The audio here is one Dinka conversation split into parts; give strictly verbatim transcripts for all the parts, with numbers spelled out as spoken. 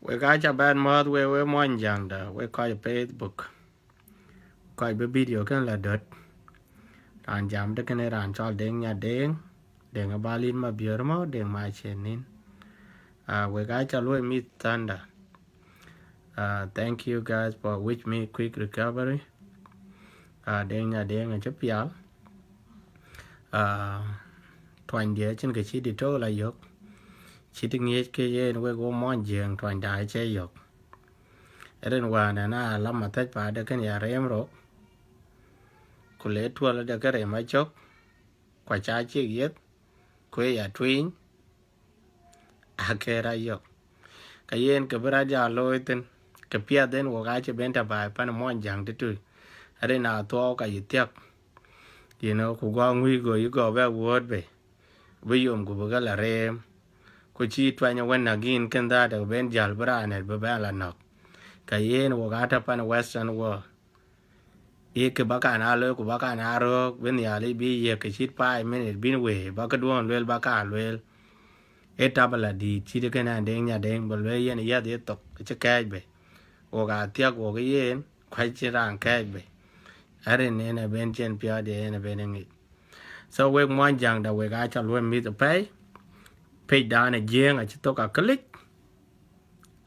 Wek aca bɛn mɔ̈ɔ̈th wek, wek muɔny Jäŋda, wek kɔc Facebook, kɔc bï video kënë la döt. Raan jam de kënë raan cɔl Deŋ Nya Deŋ, Deŋ Abalit Mabiör mɔ, Deŋ Macienin. Uh, wek aca luɔi miss Thunder. Uh, thank you guys for wish me quick recovery. Uh, Deŋ Nya Deŋ acï pial. Uh, tuany diɛ cïn kë cï dït tɔ̈u la yök. Cït ŋiëc ke yen wek wo muɔny Jiëŋ tuany da acie yök. Rin wään ëna lam athäc pa de kën ya rem rok. Ku le tuɔl de ke rem acök. Ku aca cik yeth. Ku ya tuiny. Aker ayök. Ka yen kë bï rac a looi thïn, kë piɛth en wok acï ben tɔ baai pan muɔny Jäŋ tëtui. Rin a thuɔɔu ka yï thiäk. You know, ku gɔŋ wïc go yï gɔ bɛ wuɔ̈ɔ̈t bei. Bï yom ku bï ke la reem. Ku cï tuany wën näk yïn kën dhaat ben jäl bï raan ëët bï bɛn la nɔ̈k. Ka yen wok atɔ pan Western world. Ye kë ba kan a looi ku ba kan a röök, bï Nhialic bï yiëk kë cït five minute bïn wëë, ba këduɔ̈ɔ̈n lueel ba kan lueel. Ee tabala dïït cït kënë Deŋ Nya Deŋ, ba lueel yen yäth ye thok, acï kɛɛc bei. Wok a thiäk wok yen, ku acïn raan kɛɛc bei. Arin en ë ben cïn piɔ̈ɔ̈th ye en ë ben ë ŋic. So wek muɔny Jäŋda wek aca luɔi miss apɛi. Page dan ë Jiëŋ acï thok akëlic.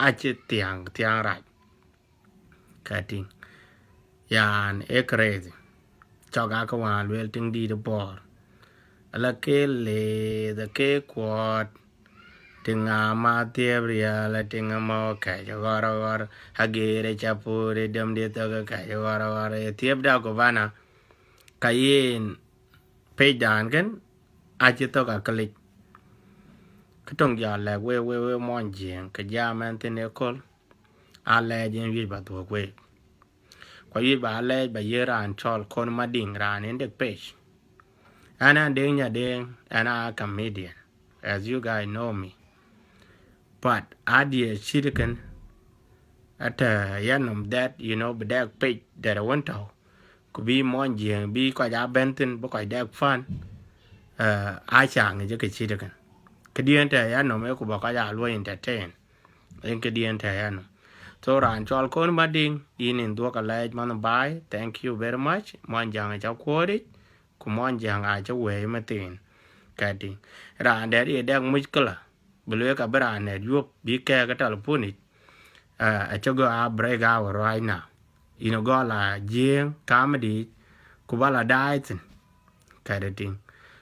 Acï thiaŋ, thiaŋ rac. Ka tïŋ. Yan, ee crazy. Cɔk akë wään lueel tiŋ dïït ë bɔɔr. Ala ke leeth, ke kuɔɔt. Tiŋ ama thiëëp riɛl, tiŋ ama kɛc ɣɔr ɣɔr. Ageer ë capur, ë dämdiɛ̈ thök kɛc ɣɔr ɣɔr. Ë thiëëpda ku bana. Ka yen, page dan kën, acï thok akëlic. Kë töŋ jɔ lɛ̈k wek, wek, wek muɔny Jiëŋ, kë jam ɛn thïn ëköl. Alɛɛc en wiëc ba dhuɔ̈k week. Ku awiëc ba alɛɛc ba yiëk raan cɔl Kon Madiŋ, raan en dek page. Ɛn, ɛn Deŋ Nya Deŋ, ɛn a comedian, as you guys know me. But adiɛ cït kën, atɛ yanɔm that, you know, bï dɛk page dɛ̈t awën tɔ̈u. Ku bï muɔny Jiëŋ, bï kɔc a bɛ̈n thïn, bï kɔc dɛk fun. Uh, aca ŋic kë cït kën. Këdiɛ̈n tɛ yanɔm ë ku ba kɔc a luɔi entertain. En këdiɛ̈n tɛ yanɔm. So raan cɔl Kon Madiŋ, yïn in dhuɔ̈k alɛɛc man baai. Thank you very much. Muɔny Jäŋ aca kuɔɔric, ku muɔny Jäŋ acï wëi mathin. Ka tïŋ. Raan dɛ̈t ye dɛk muckila. Bï lueel ka bï raan nɛt yuɔ̈p, bï kɛɛk ë telepunic. Uh, acï gɔ a break out right now. Yïn gɔ la Jiëŋ comedy, ku ba la daai thïn. Ka tïŋ.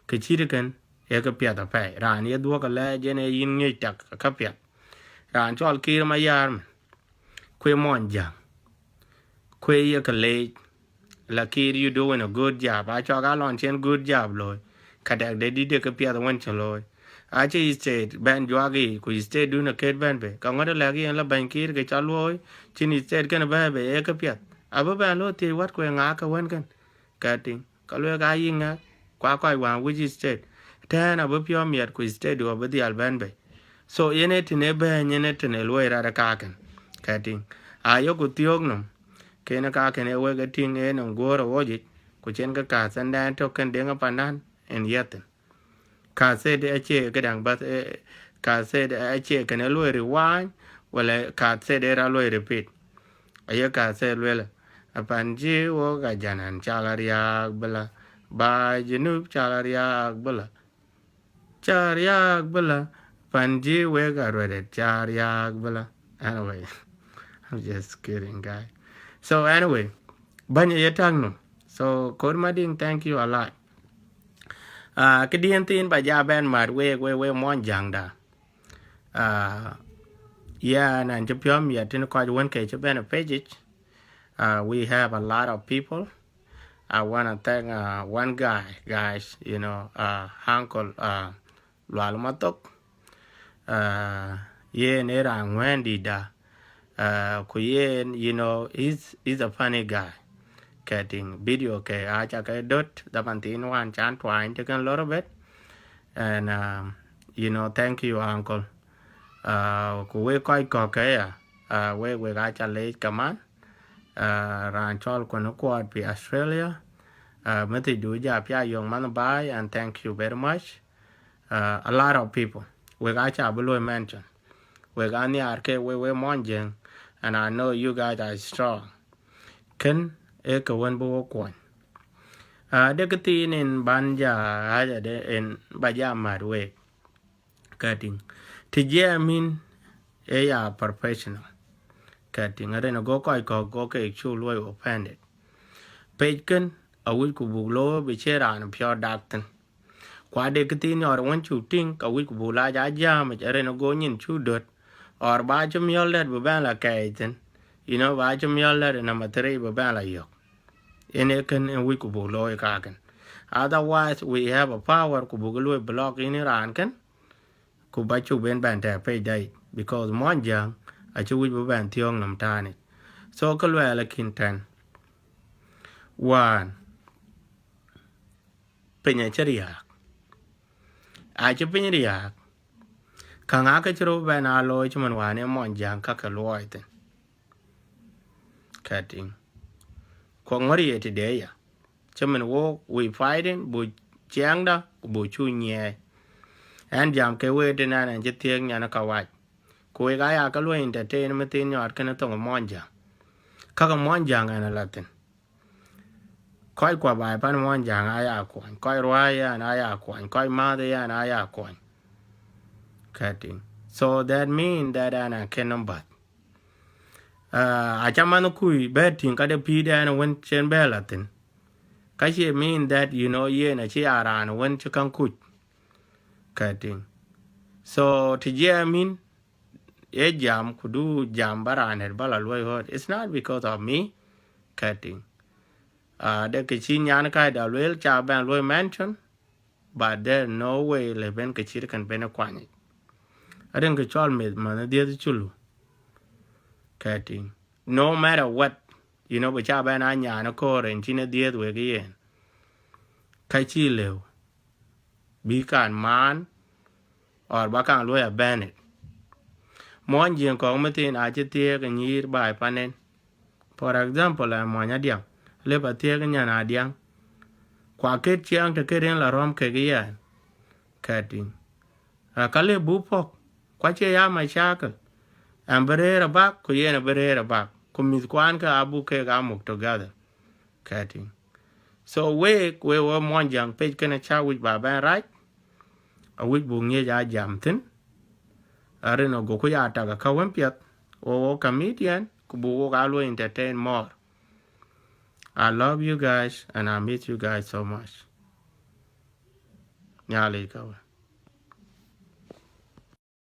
Kë cït kën, ee kë piɛth apɛi. Raan ye dhuɔ̈k alɛɛc en ee yïn ŋiëc tak ka piɛth. Raan cɔl Kiir Mayar mën. Kue muɔny Jäŋ. Kue ye kë leec. Lakin you doing a good job. Acɔk alɔn cïn good job looi. Ka dɛk de dït de kë piɛth wën cï looi. Acï state bɛn juak yiic, ku state dun aket bɛn bei. Ka ŋuɔ̈t lɛ̈k yen la bɛ̈ny Kiir kë cɔl looi, cïn state kën bɛ̈ɛ̈i bei ee kë piɛth. Abï bɛn lo thiëc wät kue ŋa kë wën kën. Ka tïŋ. Ka lueel ka yï ŋɛk, ku a kɔc wään wïc state. Tɛ̈ɛ̈n abï piɔ̈u miɛt ku state du abï dhial bɛ̈n bei. So yen ee tën ee bɛ̈ɛ̈ny, yen ee tën ee luɔi rɛ̈t ë kakën. Ka tïŋ. Ayok ku thiöök nɔm, kën ë kakën ee wek ë tïŋ ee nɔm guöör ë wocic, ku cïn kë kath ɛn dɛn tök kën Deŋ ë pandan en yɛthïn. Ka thet acie këdäŋ bath, eh, ka thet acie kënë luɔi rewind, wala ka thet ë ra luɔi repeat. Aye ka thet lueel, apan cï wok ajanan cal ariaak bï la, ba Junub cal ariaak bï la. Cal ariaak bï la, pan cï wek aruɛ̈t ca ariaak bï la. Anyway, I'm just kidding, guy. So anyway, bäny ye tak nu. So Kon Madiŋ, thank you a lot. Uh, këdiɛ̈n thiin ba ja bɛn mat wek, wek, wek muɔny Jäŋda. Uh, yeah, nan cï piɔ̈u miɛt tën kɔc wën ke cï bɛn ë page yic. Uh, we have a lot of people. I wanna thank, uh, one guy, guys, you know, uh, Uncle, uh, Lual Mathok. Uh, yen ee raan ŋuɛ̈ɛ̈n dïïtda. Uh, ku yen, you know, he's, he's a funny guy. Ka tïŋ, video ke aca ke döt, dhaman thiin wään can tuany të kën lor bɛ̈t. And, um, you know, thank you, Uncle. Uh, ku wek kɔc kɔ̈k ke ya, uh, wek, wek aca leec kaman. Uh, raan cɔl Kuɔn Kuɔɔt pi Australia. Uh, message du ja pia yök man baai, and thank you very much. Uh, a lot of people. Wek aca bï luɔi mention. Wek aa nhiaar ke wek, wek Muɔnyjäŋ, and I know you guys are strong. Kën ee kë wën bï wek kuɔny. Ah, de kë thiin en ban ja haja de en ba ja mat wek. Kɛtïŋ. Të jiɛɛm yïn ee ya professional. Kɛtïŋ. Rin ago kɔc kɔ̈k go keek cuk luɔi offended. Page kën awïc ku buk looi bï cie raan piɔ̈ɔ̈t dak thïn. Ku ade kë thiin nyɔɔr wën cuk tïŋ, ka wïc ku buk lac a jäämic, rin ago nyin cuk döt, or ba cï miɔl dɛ̈t bï bɛ̈n la kɛɛc thïn, you know, ba cï miɔl dɛ̈t number three bï bɛ̈n la yök. Yen ee kën en wïc ku buk looi kakën. Otherwise, we have a power ku buk luɔi block yïn raan kën, ku ba cuk ben bɛ̈n tɛ̈ page dai, because Muɔnyjäŋ acï wïc bï bɛ̈n thiɔ̈ɔ̈ŋ nɔm täänic. So, kë luɛɛl akïn tɛ̈n. Wään, piny acï riääk. Acï piny riääk. Käŋ aake cï röt bɛ̈n aa looi cïmën wään ee Muɔnyjäŋ kakë luɔɔi thïn. Kɛtïŋ. Ku ŋöriye tëde ya. Cïmën wok, we fighting, bu ciɛɛŋda, ku bu cu nyiɛɛi. Ɛn jam ke wek tënɛn ɛn cï thiëëk nyan ë kawac. Ku wek aya ke luɔi entertain mïthiin nyɔɔt kënë thoŋ Muɔnyjäŋ. Kakë Muɔnyjäŋ ɛn ala thïn. Kɔc kua baai pan Muɔnyjäŋ aya kuɔny. Kɔc ruääi ɛn aya kuɔny. Kɔc määth ɛn aya kuɔny. Kɛtïŋ. So that mean that ɛn akën nɔm bäth. Ah, aca man kuc bɛ tïŋ ka de pïïr ɛn wën cen bɛ la thïn. Ka cie mean that, you know, yen acï ya raan wën cï käŋ kuc. Kɛtïŋ. So, të jiɛɛm yïn, ee jam, ku du jam ba raan dɛ̈t ba la luɔi hurt. It's not because of me. Kɛtïŋ. Ah, de kë cï nyan kai da lueel, ca bɛn luɔi mention, but there no way le ben kë cït kën ben kuany yic. Arin kë cɔl meth man dhiëth culu. Kɛtïŋ. No matter what, you know, bï ca bɛn a nyan ë koor en cïn ë dhiëth wek yen. Ka cï lëu. Bï kan maan, or ba kan luɔi abandon. Muɔnyjäŋ kɔ̈k mïthiin acï thiëëk ë nyïïr baai panen. For example, ë muɔny Adiaŋ, lëp athiëëk ë nyan Adiaŋ. Ku aket ciɛɛŋ të ket en la rɔ̈m kek yɛn. Kɛtïŋ. Aa, ka lëp buk pɔ̈k, ku acie ya macakël. Ɛn bï rëër abak, ku yen abï rëër abak. Ku mïth kuan ke abuk kek a muk together. Kɛtïŋ. So wek, wek, wek Muɔnyjäŋ page kënë ca wïc ba bɛn rac, awïc buk ŋiɛc a jam thïn. Arin agoku ya tak aka wën piɛth, wok, wok comedian, ku buk wok a luɔi entertain more. I love you guys and I miss you guys so much. Nhialic ka wek.